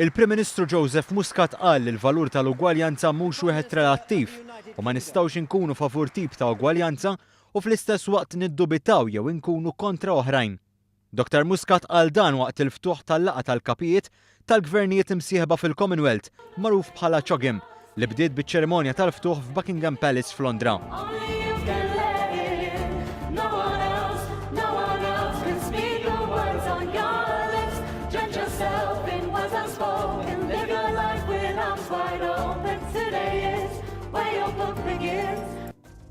Il-Prim Ministru Joseph Muscat qal li l-valur tal-ugwaljanza mhux wieħed relattiv u ma nistgħux inkunu favur tip ta' ugwaljanza u fl-istess waqt niddubitaw jew inkunu kontra oħrajn. Dottor Muscat qal dan waqt il-ftuħ tal-laqgħa tal-kapijiet tal-gvernijiet imsieħba fil-Commonwealth, magħruf bħala CHOGM, li bdiet biċ-ċerimonja tal-ftuħ f'Buckingham Palace f'Londra.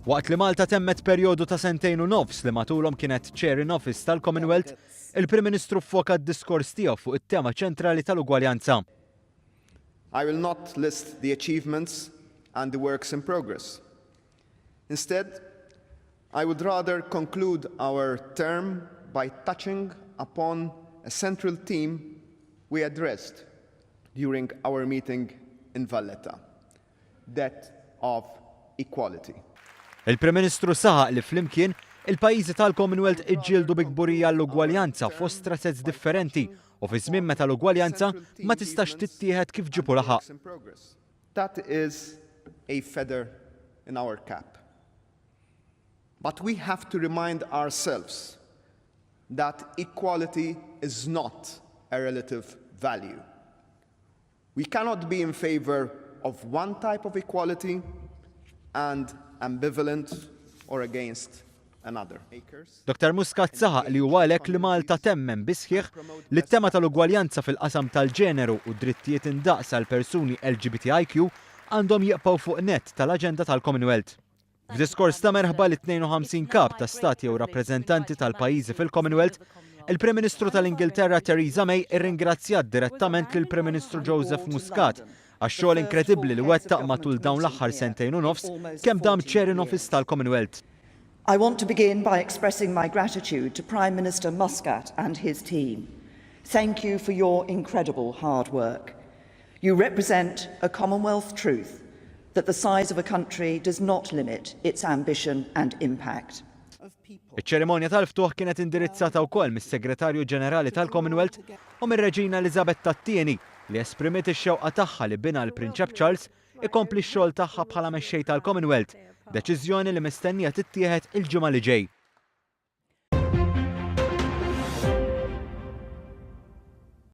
Waqt li Malta temmet perjodu ta' sentejn u nofs li matulhom kienet Chair in Office tal-Commonwealth, il-Prim Ministru ffoka d-diskors tiegħu fuq it-tema ċentrali tal-ugwaljanza. I will not list the achievements and the works in progress. Instead, I would rather conclude our term by touching upon a central theme we addressed during our meeting in Valletta, that of equality. Il-Prim Ministru saħaq li flimkien, il-pajjiżi tal-Commonwealth iġġieldu bi kburija għall-ugwaljanza fost razez differenti u fi żmien meta l-ugwaljanza ma tistax tittieħed kif ġieb u laħaq. That is a feather in our cap. But we have to remind ourselves that equality is not a relative value. We cannot be in favour of one type of equality and ambivalent or against another. Dottor Muscat saħaq li huwa għalhekk li Malta temmen bis-sħiħ li t-tema tal-ugwaljanza fil-qasam tal-ġeneru u d-drittijiet indaqs għall-persuni LGBTIQ għandhom jibqgħu fuq nett tal-aġenda tal-Commonwealth. F'diskors ta' merħba lit-52 kap ta' stat jew rappreżentanti tal-pajjiżi fil-Commonwealth, il-Prim Ministru tal-Ingilterra Theresa May irringrazzjat direttament lill-Prim Ministru Joseph Muscat għax-xogħol inkredibbli li wettaq matul dawn l-aħħar sentejn u nofs kemm dam Chair in Office tal-Commonwealth. I want to begin by expressing my gratitude to Prime Minister Muscat and his team. Thank you for your incredible hard work. You represent a Commonwealth truth that the size of a country does not limit its ambition and impact. Iċ-ċerimonja tal-ftuħ kienet indirizzata wkoll mis-Segretarju Ġenerali tal-Commonwealth u mir-Reġina Eliżabetta t-Tieni li esprimiet ix-xewqa tagħha li binha l-Prinċep Charles ikompli x-xogħol tagħha bħala mexxej tal-Commonwealth, deċiżjoni li mistennija tittieħed il-ġimgħa li ġej.